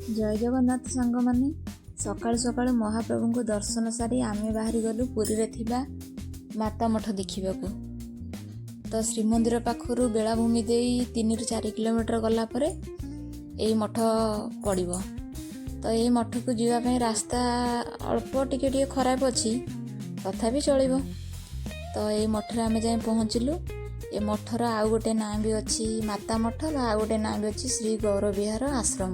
ଜୟ ଜଗନ୍ନାଥ ସାଙ୍ଗମାନେ। ସକାଳୁ ସକାଳୁ ମହାପ୍ରଭୁଙ୍କୁ ଦର୍ଶନ ସାରି ଆମେ ବାହାରି ଗଲୁ ପୁରୀରେ ଥିବା ମାତା ମଠ ଦେଖିବାକୁ। ତ ଶ୍ରୀମନ୍ଦିର ପାଖରୁ ବେଳାଭୂମି ଦେଇ 3ରୁ 4 କିଲୋମିଟର ଗଲା ପରେ ଏଇ ମଠ ପଡ଼ିବ। ତ ଏଇ ମଠକୁ ଯିବା ପାଇଁ ରାସ୍ତା ଅଳ୍ପ ଟିକେ ଟିକେ ଖରାପ ଅଛି, ତଥାପି ଚଳିବ। ତ ଏଇ ମଠରେ ଆମେ ଯାଇ ପହଞ୍ଚିଲୁ। ଏ ମଠର ଆଉ ଗୋଟେ ନାଁ ବି ଅଛି ମାତା ମଠ ବା ଆଉ ଗୋଟେ ନାଁ ବି ଅଛି ଶ୍ରୀ ଗୌରବିହାର ଆଶ୍ରମ।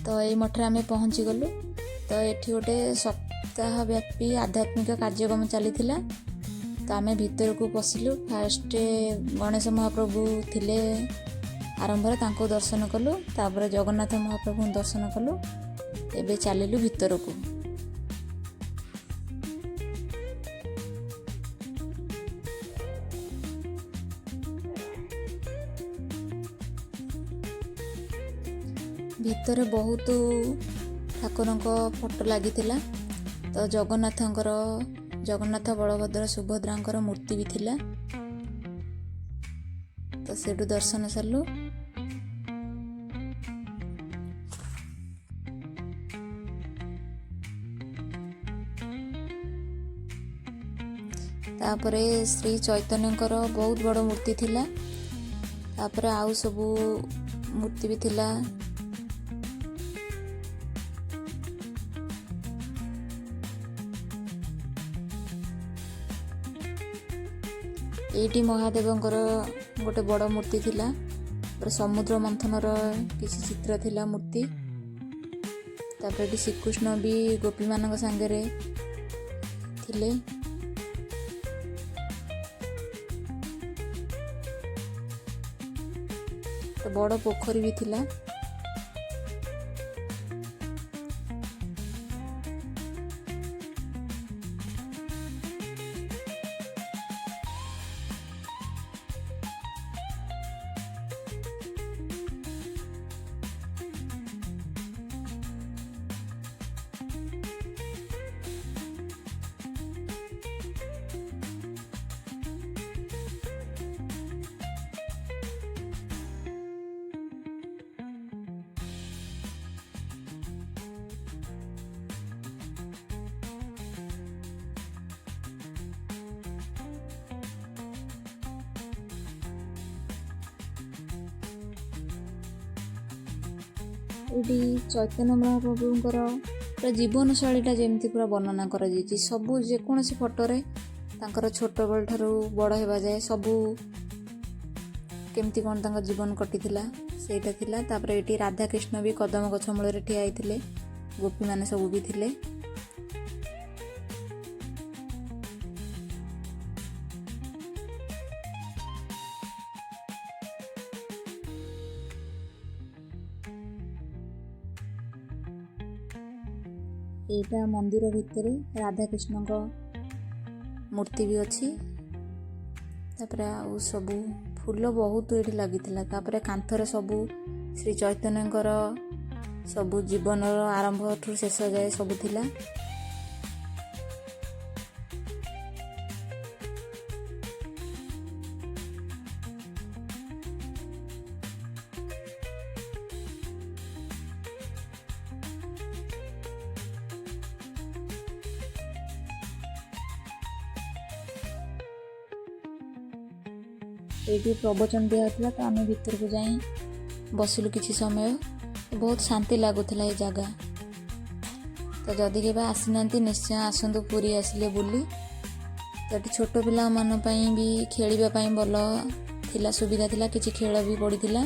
ତ ଏଇ ମଠରେ ଆମେ ପହଞ୍ଚିଗଲୁ। ତ ଏଠି ଗୋଟେ ସପ୍ତାହ ବ୍ୟାପୀ ଆଧ୍ୟାତ୍ମିକ କାର୍ଯ୍ୟକ୍ରମ ଚାଲିଥିଲା। ତ ଆମେ ଭିତରକୁ ପଶିଲୁ। ଫାଷ୍ଟ ଗଣେଶ ମହାପ୍ରଭୁ ଥିଲେ ଆରମ୍ଭରେ, ତାଙ୍କୁ ଦର୍ଶନ କଲୁ। ତାପରେ ଜଗନ୍ନାଥ ମହାପ୍ରଭୁଙ୍କୁ ଦର୍ଶନ କଲୁ। ଏବେ ଚାଲିଲୁ ଭିତରକୁ। ଭିତରେ ବହୁତ ଠାକୁରଙ୍କ ଫଟୋ ଲାଗିଥିଲା। ତ ଜଗନ୍ନାଥଙ୍କର, ଜଗନ୍ନାଥ, ବଳଭଦ୍ର, ସୁଭଦ୍ରାଙ୍କର ମୂର୍ତ୍ତି ବି ଥିଲା। ତ ସେଇଠୁ ଦର୍ଶନ ସାରିଲୁ। ତାପରେ ଶ୍ରୀ ଚୈତନ୍ୟଙ୍କର ବହୁତ ବଡ଼ ମୂର୍ତ୍ତି ଥିଲା। ତାପରେ ଆଉ ସବୁ ମୂର୍ତ୍ତି ବି ଥିଲା। ଏଇଠି ମହାଦେବଙ୍କର ଗୋଟେ ବଡ଼ ମୂର୍ତ୍ତି ଥିଲା। ତାପରେ ସମୁଦ୍ର ମନ୍ଥନର କିଛି ଚିତ୍ର ଥିଲା, ମୂର୍ତ୍ତି। ତାପରେ ଏଠି ଶ୍ରୀକୃଷ୍ଣ ବି ଗୋପୀମାନଙ୍କ ସାଙ୍ଗରେ ଥିଲେ। ତ ବଡ଼ ପୋଖରୀ ବି ଥିଲା। ଏଇଠି ଚୈତନ୍ୟ ମହାପ୍ରଭୁଙ୍କର ପୁରା ଜୀବନଶୈଳୀଟା ଯେମିତି ପୁରା ବର୍ଣ୍ଣନା କରାଯାଇଛି। ସବୁ ଯେକୌଣସି ଫଟୋରେ ତାଙ୍କର ଛୋଟବେଳ ଠାରୁ ବଡ଼ ହେବା ଯାଏ ସବୁ କେମିତି କ'ଣ ତାଙ୍କ ଜୀବନ କଟିଥିଲା, ସେଇଟା ଥିଲା। ତାପରେ ଏଇଠି ରାଧାକୃଷ୍ଣ ବି କଦମ ଗଛ ମୂଳରେ ଠିଆ ହେଇଥିଲେ, ଗୋପୀମାନେ ସବୁ ବି ଥିଲେ। ଏଇଟା ମନ୍ଦିର ଭିତରେ ରାଧାକୃଷ୍ଣଙ୍କ ମୂର୍ତ୍ତି ବି ଅଛି। ତାପରେ ଆଉ ସବୁ ଫୁଲ ବହୁତ ଏଇଠି ଲାଗିଥିଲା। ତାପରେ କାନ୍ଥରେ ସବୁ ଶ୍ରୀ ଚୈତନ୍ୟଙ୍କର ସବୁ ଜୀବନର ଆରମ୍ଭଠୁ ଶେଷ ଯାଏ ସବୁ ଥିଲା। ଏଇଠି ପ୍ରବଚନ ଦିଆହେଉଥିଲା। ତ ଆମେ ଭିତରକୁ ଯାଇ ବସିଲୁ କିଛି ସମୟ। ବହୁତ ଶାନ୍ତି ଲାଗୁଥିଲା ଏ ଜାଗା। ତ ଯଦି କେବେ ଆସିନାହାନ୍ତି, ନିଶ୍ଚୟ ଆସନ୍ତୁ ପୁରୀ ଆସିଲେ ବୁଲି। ତ ଏଠି ଛୋଟ ପିଲାମାନଙ୍କ ପାଇଁ ବି ଖେଳିବା ପାଇଁ ଭଲ ଥିଲା, ସୁବିଧା ଥିଲା, କିଛି ଖେଳ ବି ପଡ଼ିଥିଲା।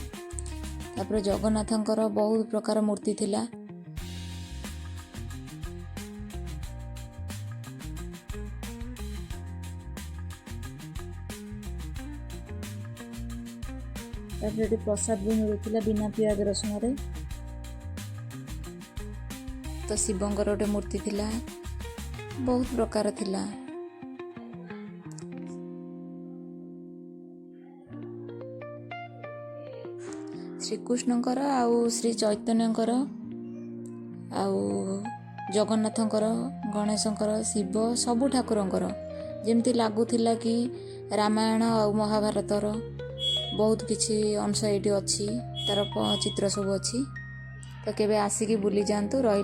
ତାପରେ ଜଗନ୍ନାଥଙ୍କର ବହୁତ ପ୍ରକାର ମୂର୍ତ୍ତି ଥିଲା। ତାପରେ ଏଠି ପ୍ରସାଦ ବି ମିଳୁଥିଲା ବିନା ପିଆଜ ରସୁଣରେ। ତ ଶିବଙ୍କର ଗୋଟେ ମୂର୍ତ୍ତି ଥିଲା, ବହୁତ ପ୍ରକାର ଥିଲା। ଶ୍ରୀକୃଷ୍ଣଙ୍କର ଆଉ ଶ୍ରୀ ଚୈତନ୍ୟଙ୍କର ଆଉ ଜଗନ୍ନାଥଙ୍କର, ଗଣେଶଙ୍କର, ଶିବ, ସବୁ ଠାକୁରଙ୍କର। ଯେମିତି ଲାଗୁଥିଲା କି ରାମାୟଣ ଆଉ ମହାଭାରତର ବହୁତ କିଛି ଅଂଶ ଏଇଠି ଅଛି, ତାର ଚିତ୍ର ସବୁ ଅଛି। ତ କେବେ ଆସିକି ବୁଲି ଯାଆନ୍ତୁ। ରହିଲି।